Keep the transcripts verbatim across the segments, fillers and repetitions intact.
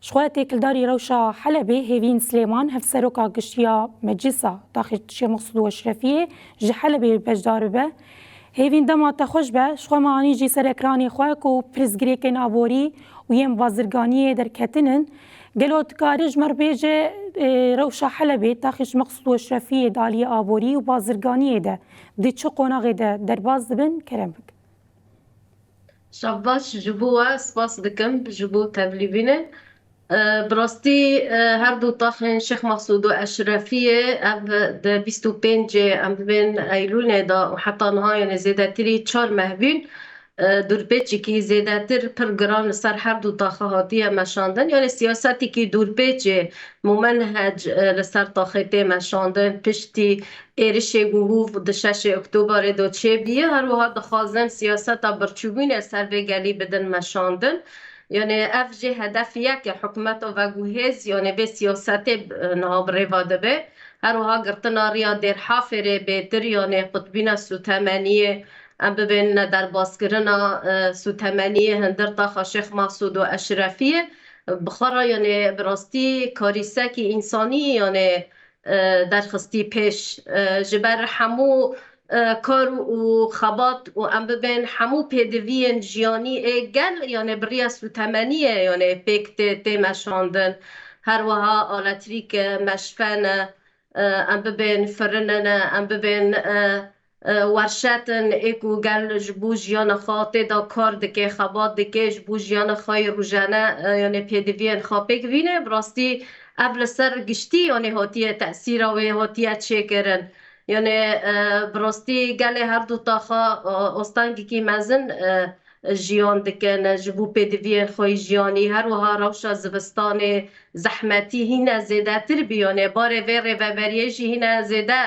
Ji xwe têkildarî rewşa Helebê Hêvîn Silêman, hevseroka giştî ya Meclisa Taxê Şêx Mexsûd û Eşrefiyê ji Helebê beşdar bibe. Hêvîn, dema te xweş be, ji xwe me anî jî ser ekranê xwe ku pirsgirêkên aborî û yên bazirganiyê derketin in. Gelo dikare ji me re bêje, e, rewşa Helebê, Taxê Şêx Mexsûd û Eşrefiyê di aliyê aborî û bazirganiyê de di çi qonaxê de derbas dibin? Kerem bik. Şevbaş ji bo we, spas dikim ji bo tevlîbînê. E, bi rastî, e, her du taxên Şêx Mexsûd û Eşrefiyê ev di bîst û pêncê em bibên Eylûlê de û heta niha, yanê zêdetirî çar meh bîn. E, dûrpêçekî zêdetir pir giran li ser her du taxa hatiye meşandin. Yanê siyasetekî dûrpêçê, mumenhec, e, li ser taxê tê meşandin, piştî êrişê ku hûv di şeşê Oktoberê de çêbûye, her wiha dixwazin siyaseta birçîbûnê ser vê gelî bidin meşandin. Yanê ev jî hedef yek e, hikûmeta veguhêz, yanê vê siyasetê, e, niha bi rê ve dibe. Her wiha girtina riya Dêrhafêrê bêtir, yanê qutbîna sûtemeniyê, em bibên nederbaskirina, e, sûtemeniyê hundir taxa Şêx Mexsûd û Eşrefiyê, bi xwe re, yanê bi rastî karîsekî însanî, yanê, e, derxistî pêş. E, ji ber hemû, e, kar û xebat û em bibên hemû pêdiviyên jiyanî ê gel, yanê bi riya sûtemeniyê, yanê pêk tê, tê meşandin. Her wiha elektrik, e, meşfe ne, e, em bibên firine ne, em bibên, e, e, werşet in, ê ku gel ji bo jiyana xwe tê de kar dike, xebat dike, ji bo jiyana xwe yê rojane, e, yanê pêdiviyên xwe pêk bîne. Bi rastî ev li ser giştî, yanê hatiye tesîra wê hatiye çêkirin. Yanê, e, bi rastî gelê her du taxa, e, astengekî mezin, e, jiyan dikin, e, ji bo pêdiviyên xwe yê jiyanî. Her wiha rewşa zivistanê, zehmetî hîne zêdetir bî, yanê barê vê rêveberiyê jî hîne zêde,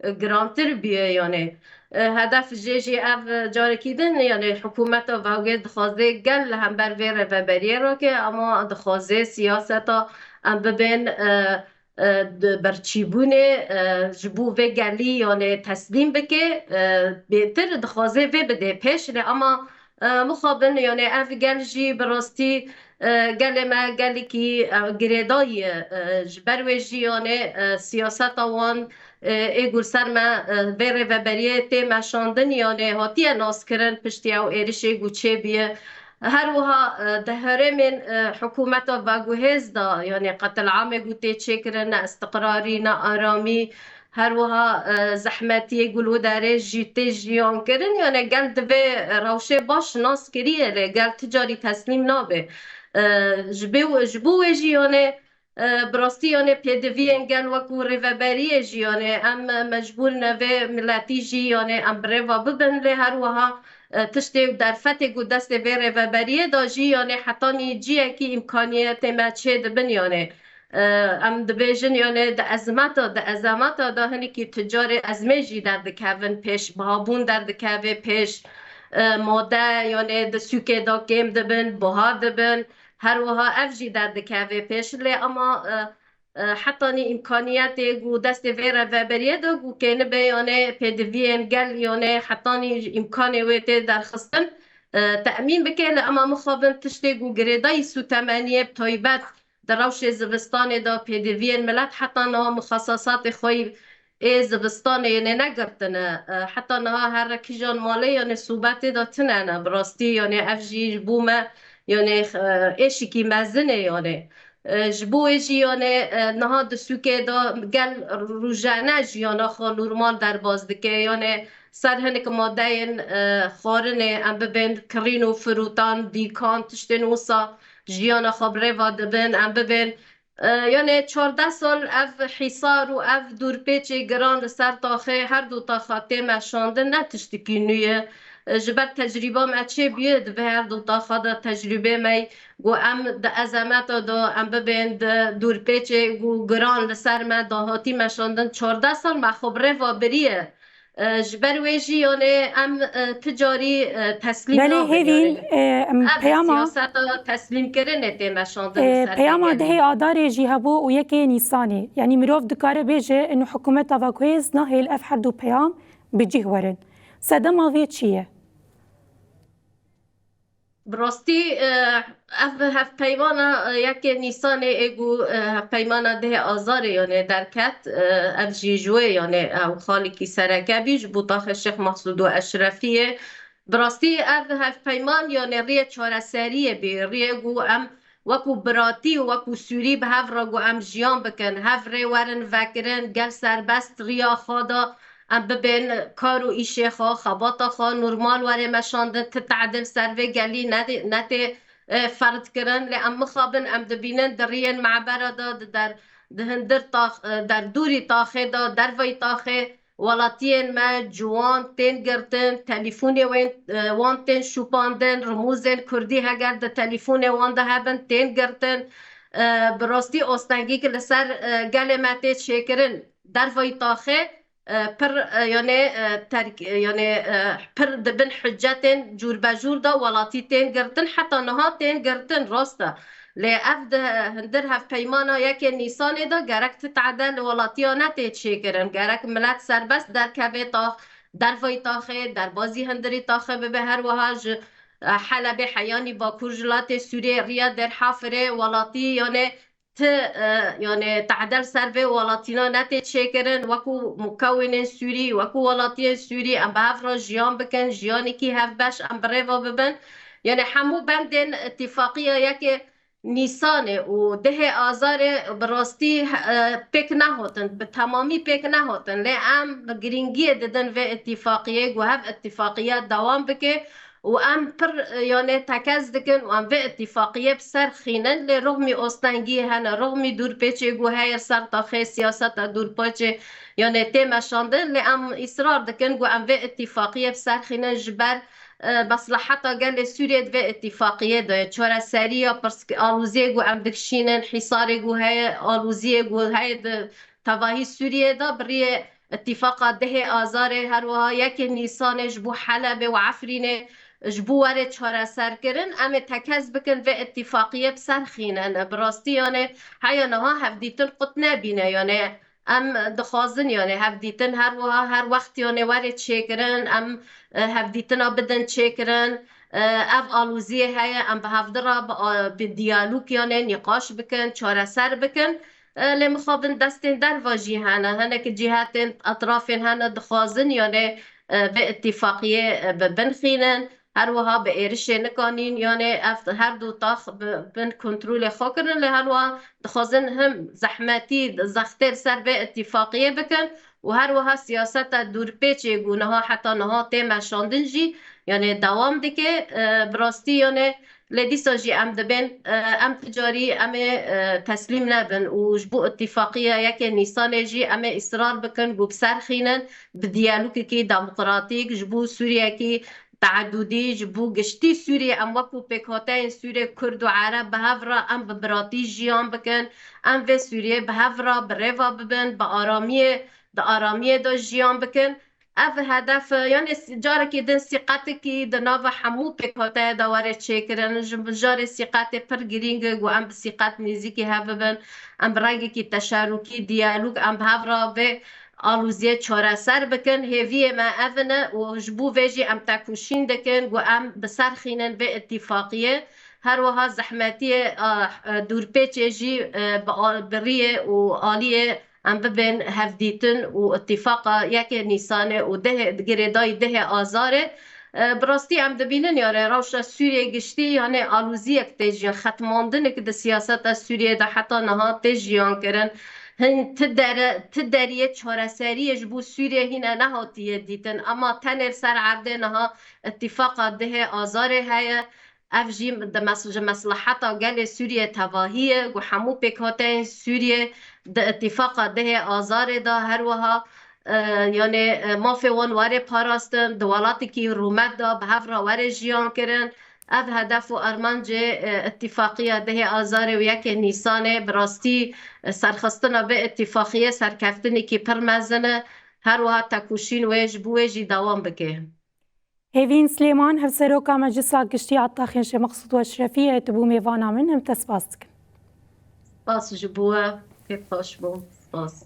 e, girantir bîye, yanê. E, hedef jê jî ev, e, carekî din, yanê hikûmeta vewgê dixwaze gel li hember vê rêveberiyê rake, ama dixwaze siyaseta em bibên, e, e, di birçîbûnê, e, ji bo vê gelî, yanê teslîm bike, e, bêtir dixwaze vê bidê pêş, lê ama, e, mixabin, yanê ev gel jî bi rastî, e, gelê me gelekî, e, girêdayî ye. E, ji ber wê jî, yanê, e, siyaseta wan, e, ê ku li ser me, e, vê rêveberiyê tê meşandin, yanê hatiye naskirin piştî ew êrişê ku çêbûye. Her wiha, e, di herêmên, e, hikûmeta veguhêz de, yanê qetilamê ku tê çêkirin, ne istiqrarî, ne aramî, her wiha, e, zehmetiyê ku li wê derê jî tê jiyan kirin, yanê gel divê rewşê baş nas kiriye, lê gel ti carî teslîm nabe. E, ji bê-, ji bo wê jî, yanê, e, bi rastî, yanê pêdiviyên gel wekû rêveberiyê jî, yanê em mecbûr ne vê miletî jî, yanê em bi rê ve bibin, lê her wiha, e, tiştê û derfetê ku destê vê rêveberiyê de jî, yanê hetanî ciyekî îmkaniyetê me çê dibin, yanê, e, em dibêjin, yanê di ezmeta, di ezemeta de hinekî tu carê ezmê jî derdikevin pêş, bihabûn derdikeve pêş, e, made, yanê di sûkê de kêm dibin, buha dibin. Her wiha ev jî derdikeve pêş, lê ama, e, e, hetanî îmkaniyetê ku destê vê rêveberiyê de ku kênibe, yanê pêdiviyên gel, yanê hetanî îmkanê wê tê derxistin, e, temîn bike, lê ama mixabin tiştê ku girêdayî sûtemeniyê bi taybet di rewşê zivistanê de pêdiviyên milet heta niha mixasasatê xwe ê zivistanê, yanê negirtine. E, heta niha her kîjan malê, yanê sûbetê de tune ne. Bi rastî, yanê ev jî ji bo me, yanê, e, êşikî mezin e, yanê. E, ji bo wê jî, yanê, e, niha di sûkê de gel rojane jiyana xwe normal derbas dike. Yanê ser hinek madeyên, e, xwarinê, em bibên kirîn û firotan, dîkan, tiştên wisa jiyana xwe bi rê ve dibin, em bibên, e, yanê çardeh sal ev hîsar û ev dûrpêçê giran li ser taxê her du taxa tê meşandin ne tiştekî nû ye. E, ji ber tecrîba me çêbûye, di vê her du taxa de tecrûbê me ku em di ezemeta de em bibên di dûrpêçê ku giran li ser me dahatî meşandin, çardeh sal me xwe bi rê ve biriye. E, ji ber wê jî, yanê, em, e, ti carî, e, teslîm Belê nabin, Hêvîn, yanê. E, em Ev peyama, siyaseta teslîmkirinê tê meşandin e, li ser peyama pê K K. Dehê Adarê jî hebû û yekê Nîsanê. Yanî mirov dikare bêje, inu hikûmeta veguhêz nahêl ev her du peyam bi cih werin. Sedema vê çi ye? Bi rastî, e, ev hevpeymana, e, yekê Nîsanê ê ku, e, hevpeymana dehê Azarê, yanê derket, e, ev jî ji wê, yanê ew xalekî sereke bî ji bo taxê Şêx Mexsûd û Eşrefiyê. Bi rastî ev hevpeyman, yanê riyê çareseriyê bî, riyê ku em wekû biratî û wekû Sûrî bi hev re ku em jiyan bikin, hev rê werin vekirin, gel serbest riya xwe da, em bibên kar û îşê xwe, xebata xwe normal were meşandin, ti tedil ser vê gelî nedê-, netê, e, ferz kirin. Lê em mixabin, em dibînin di riyên mebera de, di der, di hindir tax-, e, derdûrî taxê de, derveyî taxê, welatiyên me ciwan tên girtin, telîfonê wên, e, wan tên şûpandin, rimûzên kurdî heger di telîfonê wan de hebin, tên girtin. E, bi rastî astengî ku li ser, e, gelê me tê çêkirin, derveyî taxê, e, pir, e, yanê, e, terk, e, yanê, e, pir di bin hicetên cûrbecûr de welatî tên girtin, heta niha tên girtin, rast e. Lê ev di hindir hevpeymana yekê Nîsanê de gerek ti tade li welatiya ne tê çêkirin. Gerek milet serbest derkeve tax, dervayî taxê, derbazî hindirî taxê bibe. Her wiha ji, e, Helebê heyanî Bakur ji latê Sûriyê riya Dêrhafirê welatî, yanê ti, e, yanê tedel ser vê welatîna ne tê çêkirin. Wekû mukewinên Sûrî, wekû welatiyên Sûrî em bi hev re jiyan bikin, jiyanekî hevbeş em bi rê ve bibin. Yanê hemû bendên îtîfaqiya yekê Nîsanê û dehê Azarê bi rastî, e, pêk nehatin, bi temamî pêk nehatin. Lê em bi girîngiyê didin vê îtîfaqiyê ku hev îtîfaqiya dewam bike û em pir, e, yanê tekez dikin û em vê îtîfaqiyê bi ser xînin. Lê rixmî ostengiyê hene, rixmî dûrpêçê ku heye ser taxê siyaseta dûrpêçê yanê tê meşandin. Lê em îsrar dikin ku em vê îtîfaqiyê bi ser xînin ji ber e, mesleheta gelê Sûriyê di vê îtîfaqiyê de ye. Çareseriya pirsg-, aloziyê ku em dikişînin, hîsarê ku heye, aloziyê ku heye di tevahî Sûriyê de bi riyê îtîfaqa dehê Azarê, her wiha yekê Nîsanê ji bo Helebê û Efrînê ji bo were çareserkirin, em ê tekez bikin vê îtîfaqiyê bi ser xînin. Bi rastî yanê heya niha hevdîtin qut nebîne, yanê Em dixwazin, yanê, hevdîtin her wiha, her wext, yanê, were çêkirin, em, e, hevdîtina bidin çêkirin, e, ev aloziyê heye, em bi hevdi re bi, a, bi diyalog, yanê, nîqaş bikin, çareser bikin. E, lê mixabin destên derva jî hene, hinek cîhetên etrafên hene dixwazin, yanê, e, vê îtîfaqiyê, e, bi bin xînin. Her wiha bi êrişê nikanîn, yanê ev her du tax bi bin kontrolê xwe kirin, lê her wiha dixwazin him zehmetî, zextê li ser vê îtîfaqiyê bikin û her wiha siyaseta dûrpêçê ku niha heta niha tê meşandin jî, yanê dewam dike. E, bi rastî, yanê lê dîsa jî em dibên, e, em ti carî em ê, e, teslîm nebin û ji bo îtîfaqiya yekê Nîsanê jî em ê îsrar bikin ku bi ser xînin, bi diyalogekî demokratîk ji bo Sûriyekî teedûdî, ji bo giştî Sûriyê, em wekû pêkhateyên Sûriyê, Kurd û Ereb bi hev re em bi biratî jiyan bikin, em vê Sûriyê bi hev re bi rêva bibin, bi aramiyê, di aramiyê de jiyan bikin. Ev hedef, yanê s-, carekî din sîqetekî di nava hemû pêkhateyê de were çêkirin. Ji mijarê sîqetê pir girîng e ku em bi sîqet nêzîkî hev bibin, em bi rengekî teşarûkî, diyalog, em bi hev re vê aloziyê çareser bikin. Hêviyê me ev in e û ji bo vê jî em tekoşîn dikin ku em bi ser xînin vê îtîfaqiyê. Her wiha zehmetiyê, a, e, dûrpêçê jî, e, bi a-, bi riyê û aliyê em bibên hevdîtin û îtîfaqa yekê Nîsanê û dehê, girêdayî dehê Azarê. E, bi rastî em dibînin, yanê rewşa Sûriyê giştî, yanê aloziyek tê jiyan, xetmandinek di siyaseta Sûriyê de heta niha tê jiyan kirin. Hin ti dere, ti deriyê çareseriyê ji bo Sûriyê hîne nehatiye dîtin. Ema tenê li ser erdê niha îtîfaqa dehê Azarê heye. Ev jî di mes-, ji mesleheta gelê Sûriyê tevahî ye ku hemû pêkhateyên Sûriyê di îtîfaqa dehê Azarê de her wiha, e, yanê, e, mafê wan were parastin, di welatekî rûmet de bi hev re were jiyan kirin. Ev hedef û armancê, e, îtîfaqiya dehê Azarê û yekê Nîsanê bi rastî, e, serxistina vê îtîfaqiyê serkeftinekî pir mezin e. Her wiha tekoşîn wê ji bo wê jî dewam bike. Hêvîn Silêman, Hevseroka Meclisa Giştî ya Taxên Şêx Meqsûd û Eşrefiyê, tu bû mêvana min, em te spas dikin. Spas ji bo we, pê xweş bû. Spas.